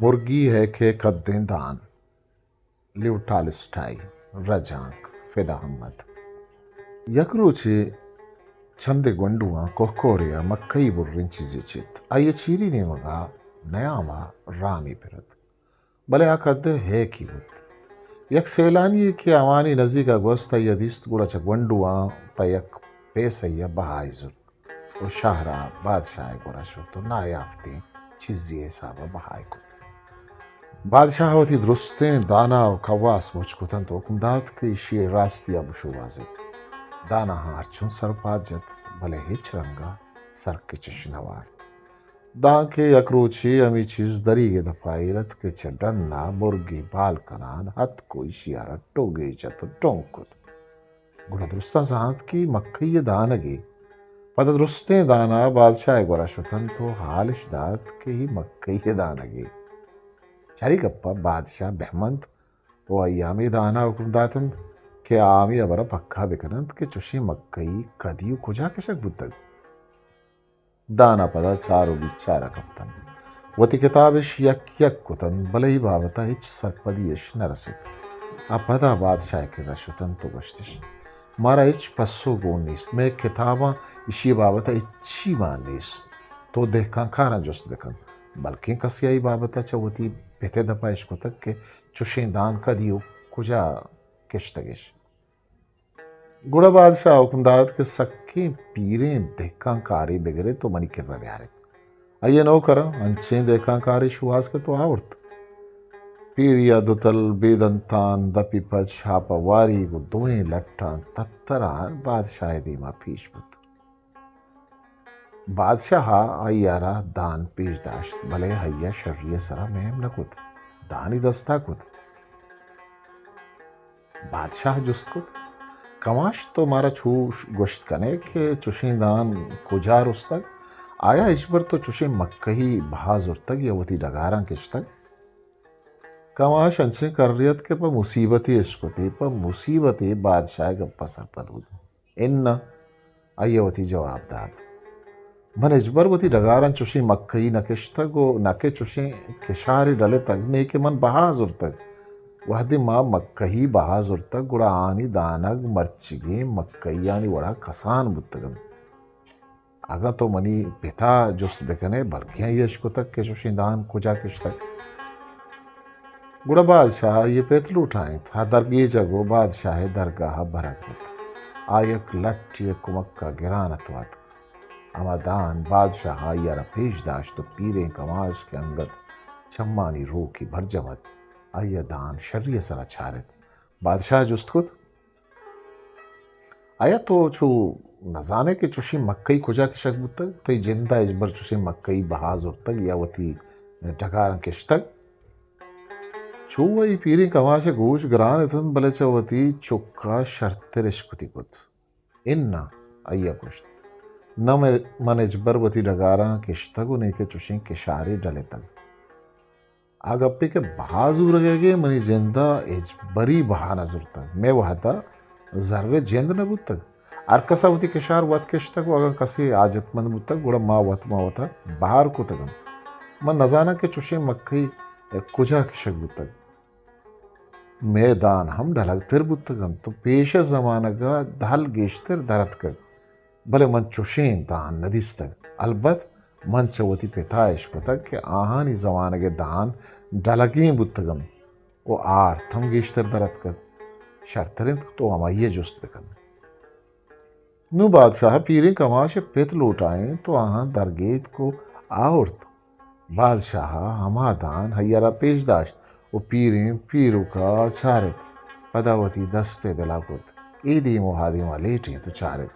مرگی ہے کہ قدیں دان، لیو ٹالسٹائی، رجانک، فدا احمد۔ یک روچے چندے گونڈواں کوہکورے ءَ مکئی بریں چیزے چیت۔ آئی ءَ چیری نیمگ ءَ نیام ءَ رامی پر ات، بلے آ کدے ہیکی بوت۔ یک سیلانی کہ آوانی نزیک ءَ گوست، آئی ءَ دیست، گڑا چہ گونڈواں پہ یک پیسہ ءَ بہائی زرت۔ و شہر ءَ بادشاہ ءِ گورا شت و نایافتیں چیزے ءِ حساب ءَ بہائے کت۔ بادشاہ ءَ وتی درستیں دانا و کواس مچ کتنت و حکم دات کہ ایشی ءِ راستی ءَ بشوہازیت۔ داناہاں ہرچون سر و پاد جت، بلے ہچ رنگ ءَ سرکچش نہ وارت۔ دانکہ یک روچے ہمے چیز دریگ ءِ دپ ءَ ایر ات کہ چہ ڈن ءَ مرگے بال کنان اتک و ایشی ءَ را ٹوگے جت و ٹونک کت۔ گڑا درستاں زانت کہ اے مکئی ءِ دانگے۔ پدا درستیں دانا بادشاہ ءِ گورا شتنت و حالش دات کہ اے مکئی ءِ دانگے۔ چرے گپ ءَ بادشاہ بہمنت و آئی ءَ ہمے دانا حکم داتنت کہ آ ہمے ہبر ءَ پکا بکننت کہ چشیں مکئی کدی و کجا کشگ بوتگ۔ دان ءَ پدا چار و بیچار ءَ کپتنت۔ وتی کتابش یک یک کتنت، بلے اے بابت ءَ ہچ سرپدی اش نہ رست۔ آ پدا بادشاہ ءِ کرا شتنت و گوشتش، مارا ہچ پسو گون نیست۔ مئے کتاباں ایشی ءِ بابت ءَ ہچی مان نیست۔ تو دہکان کاراں جست بکن، بلکیں کسے ءَ اے بابت ءَ چہ وتی پت ءِ دپ ءَ اشکتگ کہ چشیں دان کدی و کجا کشتگ اش۔ گڑا بادشاہ ءَ حکم دات کہ سکیں پیریں دہکان کارے بگریت و منی کرا بیاریت۔ آئی ءِ نوکراں انچیں دہکان کارے شوہاز کت و آورت۔ پیری ءَ دوتل بے دنتان دپی پچ آپ ءَ واریگ و دوئیں لٹاں تتران بادشاہ ءِ دیما پیش بوت۔ بادشاہ ءَ آئی ءَ را دان پیش داشت، بلے آئی ءَ شری ءِ سرا مہم نہ کت، دانی دست ءَ کت۔ بادشاہ ءَ جست کت، کماش، تو مارا چوش گوشت کن ئے کہ چشیں دان کجا رستگ؟ آیا ہچبر تو چشیں مکئی بہا زرتگ یا وتی ڈگاراں کشتگ؟ کماش انچیں کرے ات کہ پہ مصیبتے اشکت ئے، پہ مصیبتے بادشاہ ءِ گپ ءَ سرپد بوت۔ اناں، آئی ءَ وتی جواب دات۔ من ہچبر وتی ڈگاراں چشیں مکئی نہ کشتگ و نہ کہ چشیں کشارے ڈلتگ، نئے کہ من بہا زرتگ۔ وہدے ما مکئی بہا زرتگ، گڑا آنی دانگ مرچیگیں مکئیانی وڑا کسان بوتگ انت۔ اگاں تو منی پت ءَ جست بکن ئے، بلکیں آئی ءَ اشکتگ کہ چشیں دان کجا کشتگ۔ گڑا بادشاہ ءَ آئی ءِ پت لوٹائینت، آ درگیجگ و بادشاہ ءِ درگاہ ءَ برگ بوت۔ آ یک لٹے ءِ کمک ءَ گران اتک و اتک۔ ہما دان بادشاہ ءَ آئی ءَ را پیش داشت و پیریں کماش کہ انگت چمانی روکی برجم ات، آئی ءَ دان شری ءِ سرا چارت۔ بادشاہ ءَ جست کت، آیا تو چو نزان ئے کہ چشیں مکئی کجا کشگ بوتگ؟ تئی جند ءَ ہچبر چشیں مکئی بہا زرتگ یا وتی ڈگاراں کشتگ؟ چو اے پیریں کماش ءِ گوش گران اتنت، بلے چہ وتی چک ءَ شرتر اشکتی کت۔ اناں، آئی ءَ گوشت، نہ من، من ہچبر وتی ڈگاراں کشتگ و نئے کہ چشیں کشارے ڈلتگ۔ آ گپے کہ بہا زورگ ئیگ ءَ منی جند ءَ ہچبری بہا نہ زرتگ۔ مئے وہد ءَ زر ءِ جند نہ بوتگ۔ ہر کس ءَ وتی کشار وت کشتگ و اگاں کسے حاجت مند بوتگ، گڑا ما وت ما وت ءَ بہر کتگ انت۔ من نزاناں کہ چشیں مکئی کجا کشگ بوتگ۔ مئے دان ہم ڈلگتر بوتگ انت و پیش ءِ زمانگ ءَ دل گیشتر در اتکگ۔ بلے من چشیں دان نہ دیستگ۔ البت من چہ وتی پت ءَ اشکتگ کہ آہانی زمانگ ءِ دان ڈلگیں بوتگ انت و آرت ہم گیشتر در اتکگ۔ شرتر انت کہ تو ہمائی ءَ جست بکن۔ نوں بادشاہ ءَ پیریں کماش ءِ پت لوٹائینت و آہاں درگیتک و آورت۔ بادشاہ ءَ ہما دان آئی ءَ را پیش داشت و پیریں پیرک ءَ چارت۔ پدا وتی دست ءِ دل ءَ کت۔ اے دیم و آ دیم ءَ لیٹینت و چارت۔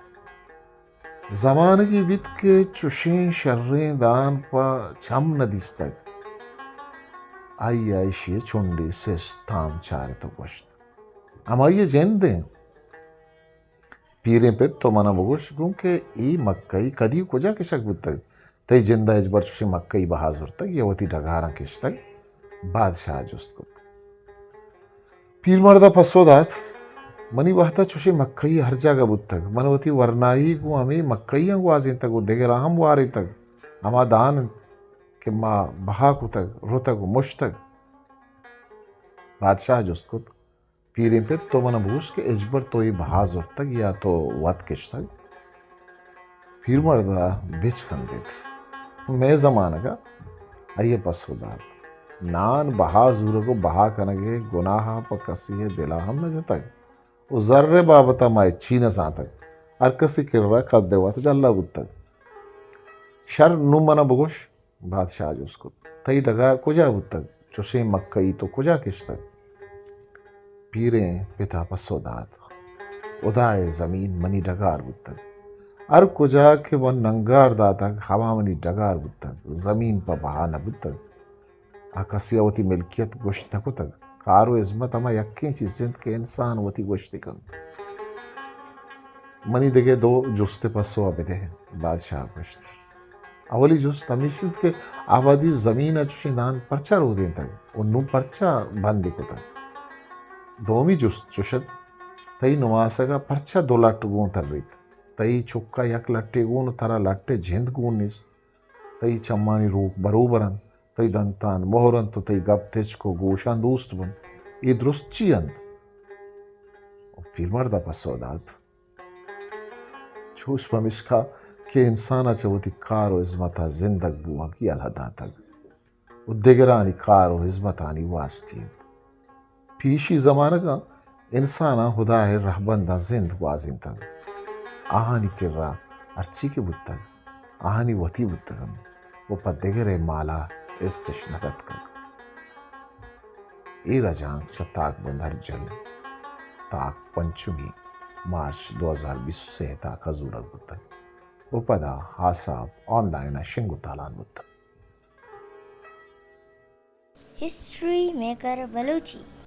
زمانگے بیت کہ چشیں شریں دان پہ چم نہ دیستگ۔ آئی ءَ ایشی ءِ چنڈے سست تام چارت و گوشت، ہمائی ءِ جند انت۔ پیریں پت، تو من ءَ بگوش گوں کہ اے مکئی کدی و کجا کشگ بوتگ؟ تئی جند ءَ ہچبر چشیں مکئی بہا زرتگ یا وتی ڈگاراں کشتگ؟ بادشاہ ءَ جست کت۔ پیرمرد ءَ پسو دات، منی وہد ءَ چشیں مکئی ہر جاگہ بوتگ۔ من وتی ورنائی گوں ہمے مکئیاں گوازینتگ و دگراں ہم وارینتگ۔ ہما دان انت۔ کہ ما بہا کتگ، رتگ و مشتگ؟ بادشاہ جست کت، پیریں پت، تو من ء بگوش کہ ہچبر تو اے بہا زرتگ یا تو وت کشتگ؟ پیرمرد ء بچکندیت۔ مئے زمانگ ء آئی ء پسو دات، نان بہا زورگ و بہا کنگ ء گناہ ء پہ کسی ء دل ء ہم نہ جتگ و زر ء بابت ء ما ہچی نہ زانتگ۔ ہر کسی کرا قد ء وت گلہ بوتگ۔ شر، نوں من ء بگوش، بادشاہ جست کت، تئی ڈگار کجا بوتگ؟ چشیں مکئی تو کجا کشتگ؟ پیریں پتا پسو دات، ہدائے زمین منی ڈگار بوتگ۔ ہر کجا کہ من ننگار داتگ، ہما منی ڈگار بوتگ۔ زمین پہ بہا نہ بوتگ۔ آ کسی ء وتی ملکیت گوشت نہ کتگ۔ کار و ہزمت ہما یکیں چیز انت کہ انسان وتی گوشت کنت۔ منی دگہ دو جست ء پسو ء بدئے، بادشاہ گوشت۔ اولی جست ہمیش انت کہ آ وہدی زمین ء چشیں دان پرچا رودینتگ و نوں پرچا بند کتگ؟ دومی جست چش ات، تئی نماسگ ء پرچا دو لٹ گوں تریت؟ تئی چک ء یک لٹے گون و ترا لٹ ء جند گون نیست۔ تئی چمانی روک بروبر انت، تئی دنتان مہر انت و تئی گپ تچک و گوشان دوست بنت۔ اے درست چی انت؟ و پیرمرد ء پسو دات، چوش پمیشکا کہ انسان ء چہ وتی کار و ہزمت ء زندگ بوہگ یلہ داتگ و دگرانی کار و ہزمتانی واستی انت۔ پیشی زمانگاں انساناں ہدائے رہبنداں زند گوازینتگ۔ آہانی کرا ہرچی کہ بوتگ، آہانی وتی بوتگ انت و پہ دگرے مالا ارسش نہ دتکگ۔ اے رجانک چہ تاکبند ہرجل تاک پنچمی مارچ دو ہزار بیست و سہ تاکا زورگ بوتگ و پدا ہاساپ آن لائنا شنگ و تالان بوتگ۔ ہسٹری میکر بلوچی۔